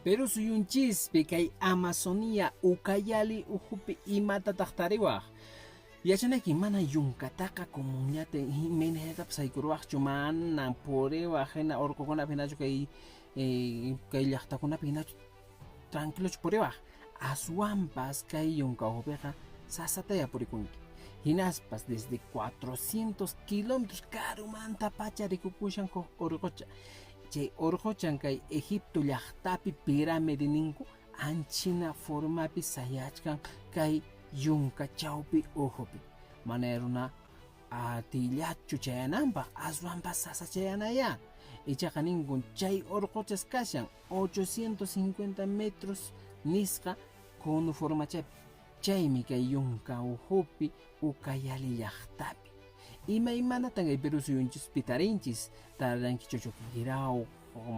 Perú suyunchispi kay Amazonía Ucayali ukhupi imatataq tariwaq? Yachanayki mana yunkataqa comunllata imaynallatapas haykuruwaqchu, mana puriwaq hina urqukunapi hinachu kay kay llaqtakunapi hinachu tranquilochu puriwaq, aswanpas kay yunka ukhupiqa sasataya purikunki. Hinaspas desde 400 kilómetros karumantapacha rikukushan huk urqucha. Chay urquchan kay Egipto llaqtapi pirámide ninku anchina formapi sayachkan kay yunka chawpi ukhupi. Mana runa atillachu chayananpaq, aswanpas sasa chayanayá. Ichaqa ninkun chay urquchas kashan 850 metros nisqa cono formachapi. Chaymi kay yunka ukhupi Ucayali llaqtapi. Imaymanatan kay Perú suyunchispi tarinchis, taranki Chochoquirao,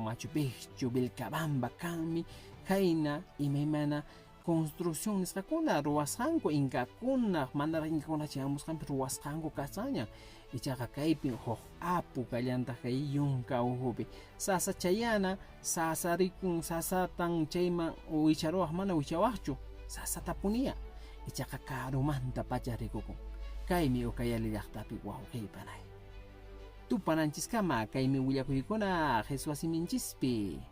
Machu Picchu, Vilcabamba kanmi, khayna imaymana construcción nisqakuna ruwasqanku inkakuna manaraq inkakuna chayamusqanpi ruwasqanku kasqanña. Ichaqa kaypin huk apu kallantaq kay yunka ukhupi. Sasa chayana, sasa rikun, sasatan chayman wicharuwaq mana wichawaqchu, sasatapuniya. Ichaqa karumanta pacha rikukun. Kaymi Ucayali llaqtapi wawqiy panay. Tupananchiskama kaymi willakuykuna qheswa siminchispi.